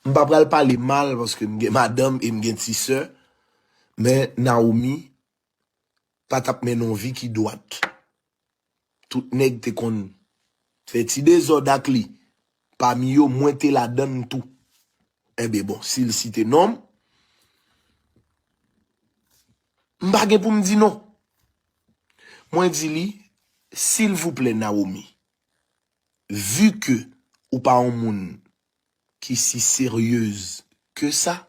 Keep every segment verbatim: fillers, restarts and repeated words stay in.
M pa pral pale mal paske m gen madanm e m gen ti sè, men Naomi pa t ap mennen yon vi ki dwat. Tout nèg te konn fè ti dezòd ak li. Pami yo, mwen te ladann tou. Enben bon, si l site non m, m pa gen pou m di non. Mwen di li, silvouplè Naomi, vu que ou pa yon moun ki si seryez ke sa,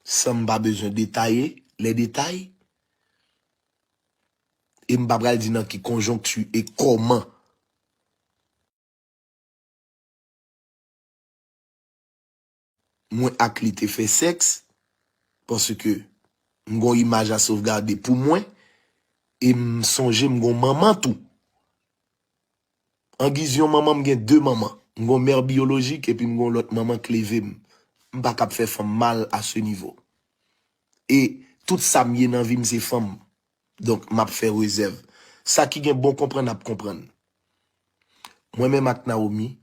san m pa bezwen detaye les détails, e m pa pral di nan ki konjonkti e kòman mwen ak li te fè sèks, paske m gon imaj a sovgade pou mwen, e m sonje m gon manman tou. An giz yon manman, m gen de manman. M gon mè biyolojik epi m gon lòt manman k leve m. M pa kab fè fanm mal a se nivo. E tout sa m ye nan vi m se fanm. Donk, m ap fè rezèv. Sa ki gen bon konprann ap konprann. Mwen menm ak Naomi,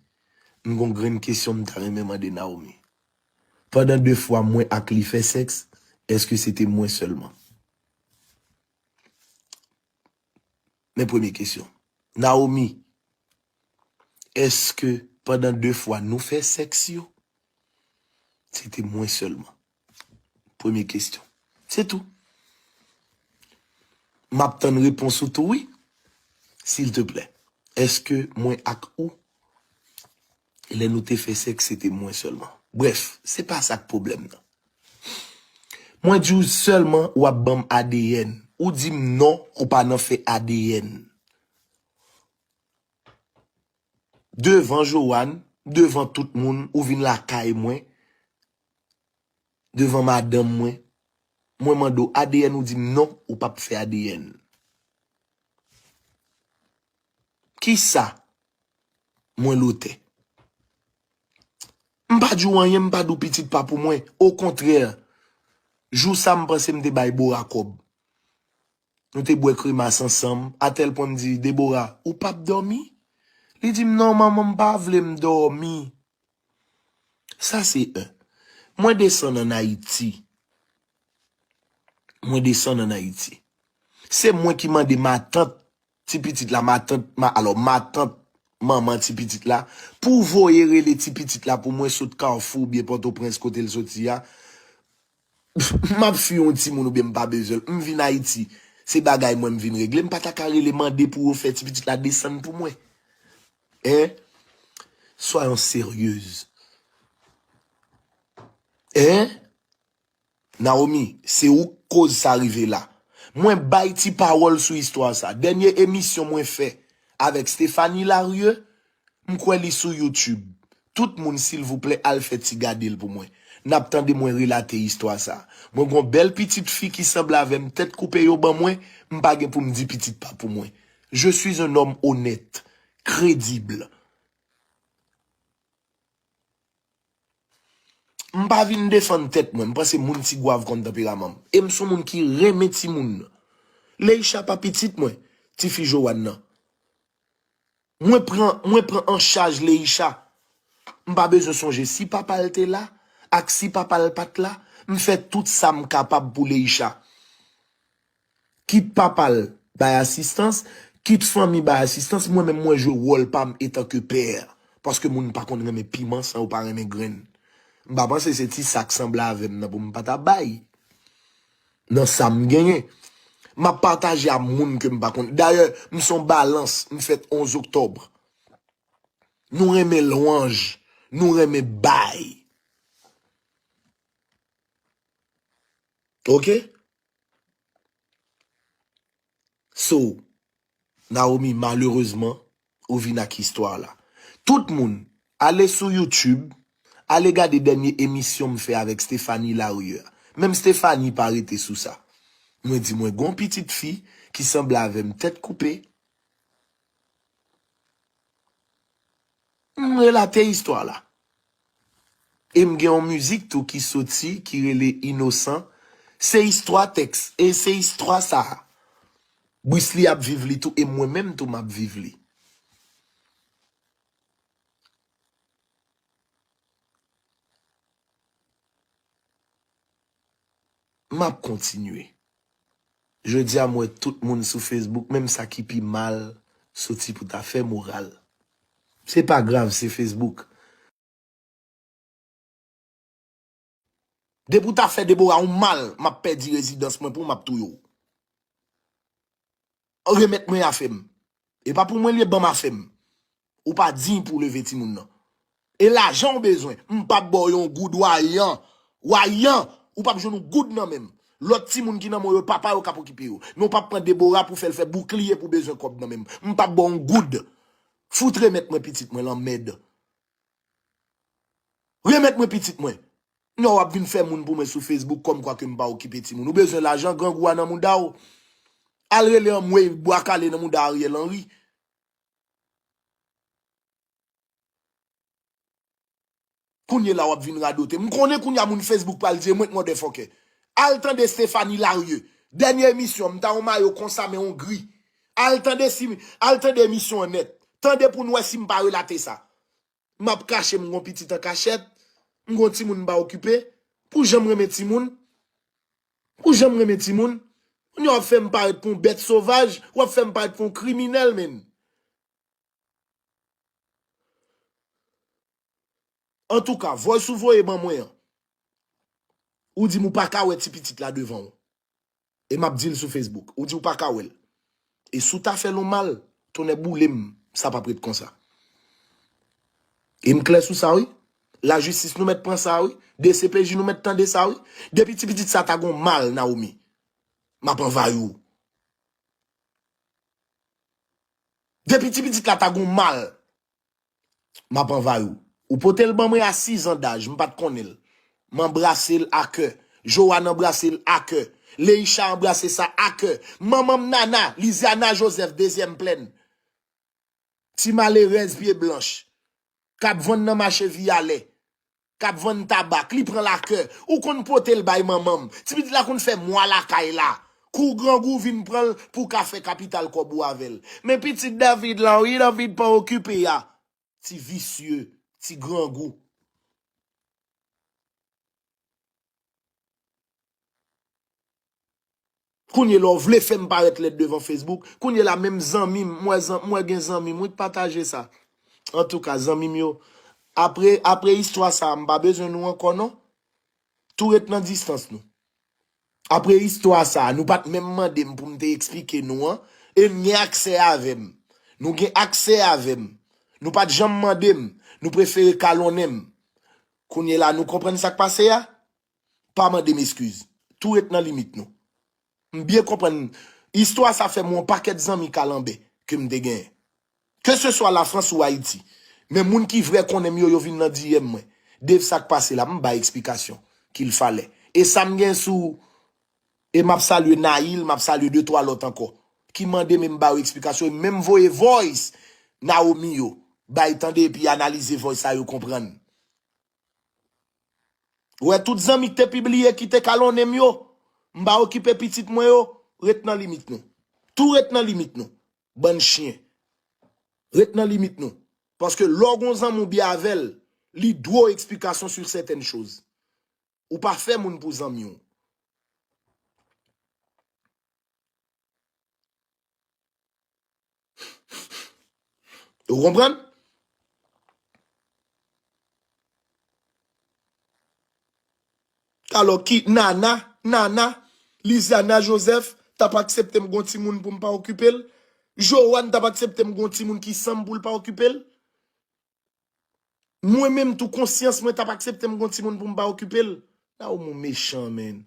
m gon grenn kesyon m ta renmen mande Naomi. Pandan de fwa mwen ak li fè sèks, èske se te mwen sèlman? Men premye kesyon. Naomi, èske pandan de fwa nou fè sèks yo, se te mwen sèlman? Premye kesyon. Se tou. M ap tann repons ou tou, wi. Silteplè. Èske mwen ak ou, lè nou te fè sèks, se te mwen sèlman? Brèf, se pa sa k pwoblèm nan. Mwen di w sèlman w ap ban m A D N. Ou di m non, ou pa nan fè A D N. Devan Joanne, devan tout moun, ou vin lakay mwen, devan madanm mwen. Mwen mande w A D N, ou di m non, ou p ap fè A D N. Kisa? Mwen lotè. M pa di w anyen, m pa di w pitit pa pou mwen. Okontrè, jou sa m panse m te bay Bora kòb. Nou te bwè kremas ansanm, atèl pwen m di, Debora, ou p ap dòmi? Li di m, non, manman, m pa vle m dòmi. Sa se en. Mwen desann ann Ayiti. Mwen desann ann Ayiti. Se mwen ki mande matant ti pitit la, matant, ma, alò, matant manman ti pitit la, pou voye rele ti pitit la pou mwen sot Kafou oubyen Pòtoprens kote l soti a. M ap fwi yon timoun oubyen m pa bezwen l. M vin Ayiti. Se bagay mwen m vin regle. M pa ta ka rele mande pou yo fè ti pitit la desann pou mwen. Hein? Soyons sérieuses. Hein? Naomi, se ou k koz sa rive la. Mwen bay ti pawòl sou istwa sa. Dènye emisyon mwen fè avèk Stéphanie Larieux, m kwè li sou YouTube. Tout moun, silvouplè, al fè ti gade l pou mwen. N ap tande mwen relate istwa sa. Mwen gon bèl pitit fi ki sanble avè m, tèt koupe yo ban mwen, m pa gen pou m di pitit pa pou mwen. Je suis un homme honnête, crédible. M pa vin defann tèt mwen, m panse moun Tigwav konn tanperaman m. E m se yon moun ki renmen timoun. Leisha pa pitit mwen, tifi Joanne nan. Mwen pran, mwen pran an chaj Leisha. M pa bezwen sonje si papa l te la, ak si papa l pa t la, m fè tout sa m kapab pou Leisha. Kit papa l bay asistans, kit fanmi bay asistans, mwen menm mwen jwe wòl pa m etanke pè. Paske moun pa konn renmen piman san yo pa renmen grenn. M pa panse se ti sa k sanble avè m nan pou m pa ta bay. Nan sa m genyen. M ap pataje a moun ke m pa konn. Dayè, m se yon balans, m fèt onz oktòb. Nou renmen lwanj, nou renmen bay. Ok? So, Naomi, malerezman, ou vin ak istwa la. Tout moun, ale sou YouTube, ale gade dènye emisyon m fè avèk Stéphanie Larieux a. Menm Stéphanie pa rete sou sa. Mwen di mwen gon pitit fi ki sanble avè m tèt koupe. M relate istwa la. E m gen yon mizik tou ki soti, ki rele Inosan. Se istwa tèks, e se istwa sa a. Brisly ap viv li tou, e mwen menm tou m ap viv li. M ap kontinye. Jodi a, m wè tout moun sou Facebook, menm sa ki pi mal, soti pou ta fè moral. Se pa grav, se Facebook. Depi w ta fè Deborah yon mal, m ap pèdi rezidans mwen pou w, m ap touye w. Remèt mwen afè m. E pa pou mwen li ye, ban m afè m. Ou pa diy pou w leve timoun nan. E lajan w bezwen, m p ap ba w yon goud, w a yan. W a yan, ou p ap jwenn yon goud nan men m. Lòt timoun ki nan men w yo, papa yo k ap okipe yo. Men w p ap pran Deborah pou fè l fè boukliye pou bezwen kòb nan men m. M p ap ba w yon goud. Fout remèt mwen pitit mwen, lanmèd. Remèt mwen pitit mwen. Non, w ap vin fè moun pou mwen sou Facebook kòmkwa ke m pa okipe timoun. Ou bezwen lajan, grangou a nan mouda w. Al rele anmwey bwa kale nan mouda Ariel Henry. Kounye la w ap vin radote. M konnen kounye a moun Facebook pral di e mwen k motherfucker. Al tande Stéphanie Larieux. Dènye emisyon, m ta yon mayo konsa men yon gri. Al tande si, al tande emisyon an nèt. Tande pou n wè si m pa relate sa. M ap kache, m gon pitit an kachèt, m gon timoun m pa okipe. Pou jan m renmen timoun. Pou jan m renmen timoun. Kounye a w ap fè m parèt pou yon bèt sovaj, w ap fè m parèt pou yon kriminèl, menn. Antouka, voice ou voye ban mwen an. Ou di m ou pa ka wè ti pitit la devan w. E m ap di l sou Facebook. Ou di w pa ka wè l. E si w ta fè l yon mal, tonnè boule m, sa p ap ret konsa. E m klè sou sa, wi. Lajistis nou mèt pran sa, wi. D C P J nou mèt tande sa, wi. Depi ti pitit sa ta gon mal, Naomi, m ap anvayi w. Depi ti pitit la ta gon mal, m ap anvayi w. Ou pote l ban mwen a sizan daj, m pa t konnen l. M anbrase l a kè. Joanne anbrase l a kè. Leisha anbrase sa a kè. Manman m Nana, Lisiana Joseph, dezyèm plèn. Ti malerèz pye blanch. K ap vann nan mache Viyalè. K ap vann tabak, li pran l a kè. Ou konn pote l bay manman m. Ti pitit la konn fè mwa lakay la. Kou grangou vin pran l pou w ka fè kapital kòb ou avè l. Men pitit David la, wi, David pa okipe a. Ti visye, ti grangou. Kounye la, w vle fè m parèt lèd devan Facebook. Kounye la, menm zanmi m, m wè zan-, m wè gen zanmi m, wi, k pataje sa. Antouka, zanmi m yo, apre, apre istwa sa a, m pa bezwen nou ankò, non. Tou ret nan distans nou. Apre istwa sa a, nou pa t menm mande m pou m te eksplike nou an, e n gen aksè avè m. Nou gen aksè avè m. Nou pa t janm mande m, nou prefere kalonnen m. Kounye la, nou konprann sa k pase a? Pa mande m eskiz. Tou ret nan limit nou. M byen konprann. Istwa sa fè m wè yon pakèt zanmi kalanbè ke m te genyen. Keseswa Lafrans ou Ayiti. Men moun ki vrè konnen m yo, yo vin nan D M mwen. Dave, sa k pase la, m bay eksplikasyon qu'il fallait. E sa m gen sou, e m ap salye Nayil, m ap salye de twa lòt ankò. Ki mande m e m ba yo eksplikasyon, e m menm voye voice Naomi yo. Bay tande epi analize voice sa yo konprann. Ou wè tout zanmi k te pibliye ki te kalonnen m yo, m pa okipe pitit mwen yo, ret nan limit nou. Tou ret nan limit nou. Bann chen. Ret nan limit nou. Paske lè w gon zanmi w byen avè l, li dwe w eksplikasyon sur certaines choses. Ou pa fè moun pou zanmi w. Ou konprann? Alò ki Nana, Nana, Lisiana Joseph t ap aksepte m gon timoun pou m pa okipe l? Joanne t ap aksepte m gon timoun ki san m pou l pa okipe l? Mwen menm tou konsyans mwen t ap aksepte m gon timoun pou m pa okipe l? Naomi ou mechan, menn.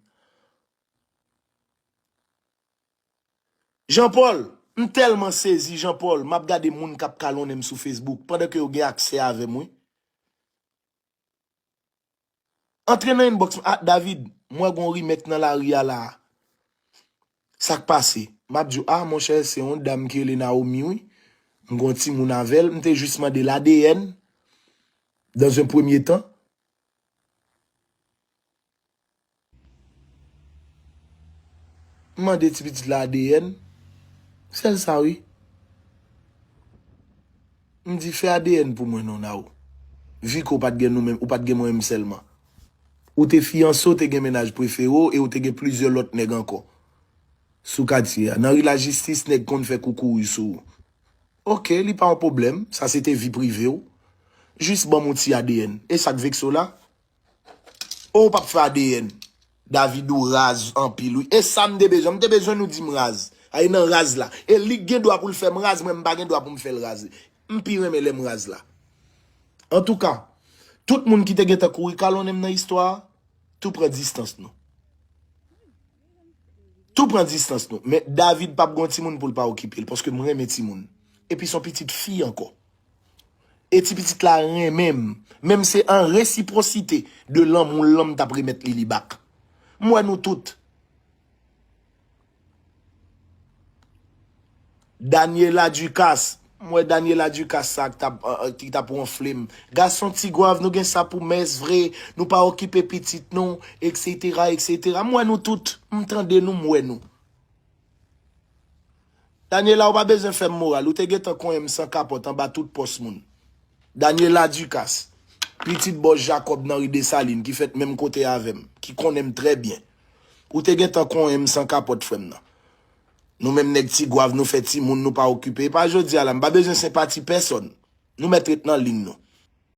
Jean Paul, m tèlman sezi, Jean Paul, m ap gade moun k ap kalonnen m sou Facebook, pandan ke yo gen aksè avè m, wi. Antre nan inbox mwen, ah, David, m wè gon rimèk nan lari a la. Sa k pase? M ap di w, ah, monchè, se yon dam ki rele Naomi, wi. M gon timoun avè l, m te jis mande l A D N, dans un premier temps. M mande ti pitit la A D N. Sèl sa, wi. M di, fè A D N pou mwen non, Nao. Vi ke w pa t gen nou menm, ou pa t gen mwen menm sèlman. Ou te fiyanse, w te gen mennaj prefere w e w te gen plizyè lòt nèg ankò sou katye a. Nan ri Lajistis, nèg konn fè koukouy sou ou. Oke, li pa yon pwoblèm. Sa se te vi prive w. Jis ban m yon ti A D N. E sa k vekse w la? O, w p ap fè A D N. David, ou raz anpil, wi. E sa m te bezwen. M te bezwen nou di m raz. Ay nan raz la. E li gen dwa pou l fè m raz, mwen m pa gen dwa pou m fè l raz. M pi renmen lè m raz la. Antouka, tout moun ki te gentan kouri kalonnen m nan istwa a, tou pran distans nou. Tou pran distans nou. Men David p ap gon timoun pou l pa okipe l, paske m renmen timoun. Epi s on pitit fi ankò. E ti pitit la renmen m. Menm se an resipwosite de lanmou l lan m t ap remèt li li bak. M wè nou tout. Daniela Ducasse. M wè Daniela Ducasse sa k t ap, ki t ap wonfle m. Gason Tigwav, nou gen sa pou mès vre. Nou pa okipe pitit nou, etsetera, etsetera. M wè nou tout. M tande nou, m wè nou. Daniela, ou pa bezwen fè m moral. Ou te gentan konyen m san kapòt anba tout pòs moun. Daniela Ducasse, pitit bòs Jakòb nan ri Desalin, ki fèt menm kote avè m, ki konnen m trè byen. Ou te gentan konyen m san kapòt, frè m nan. Nou menm nèg Tigwav, nou fè timoun, nou pa okipe. E pa jodi a la, m pa bezwen senpati pèsòn. Nou mèt ret nan liy nou.